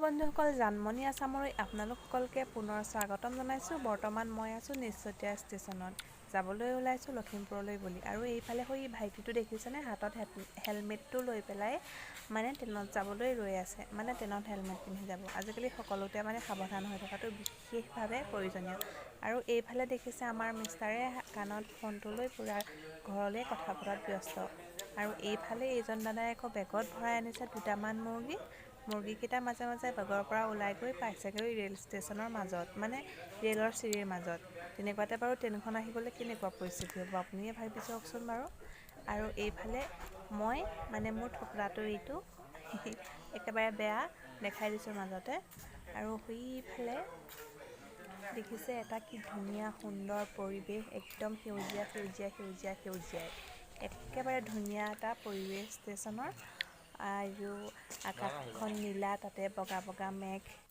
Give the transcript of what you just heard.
বন্ধুসকল, জানমণি আছামলৈ আপোনালোক সকলোকে পুনৰ স্বাগতম জনাইছোঁ। বৰ্তমান মই আছোঁ নিশ্চতীয়া ষ্টেচনত, যাবলৈ ওলাইছোঁ লখিমপুৰলৈ বুলি। আৰু এইফালে হৈ ভাইটিটো দেখিছেনে, হাতত হেলমেটটো লৈ পেলাই মানে ট্ৰেইনত যাবলৈ ৰৈ আছে, মানে ট্ৰেইনত হেলমেট পিন্ধি যাব। আজিকালি সকলোতে মানে সাৱধান হৈ থকাটো বিশেষভাৱে প্ৰয়োজনীয়। আৰু এইফালে দেখিছে, আমাৰ মিষ্টাৰে কাণত ফোনটো লৈ পূৰা ঘৰলৈ কথা পতাত ব্যস্ত। আৰু এইফালে এইজন দাদাই আকৌ বেগত ভৰাই আনিছে দুটামান মুৰ্গী। মুৰ্গীকেইটা মাজে মাজে বেগৰ পৰা ওলাই গৈ পাইছেগৈ ৰেল ষ্টেচনৰ মাজত, মানে ৰেলৰ চিৰিৰ মাজত। তেনেকুৱাতে বাৰু ট্ৰেইনখন আহি গ'লে কেনেকুৱা পৰিস্থিতি হ'ব, আপুনিয়ে ভাবি চাওকচোন বাৰু। আৰু এইফালে মই মানে মোৰ থোপৰাটো এইটো একেবাৰে বেয়া দেখাই দিছোঁ মাজতে। আৰু সেইফালে দেখিছে, এটা কি ধুনীয়া সুন্দৰ পৰিৱেশ, একদম সেউজীয়া সেউজীয়া সেউজীয়া সেউজীয়াই একেবাৰে ধুনীয়া এটা পৰিৱেশ ষ্টেচনৰ। আৰু আকাশখন নীলা, তাতে বগা বগা মেঘ।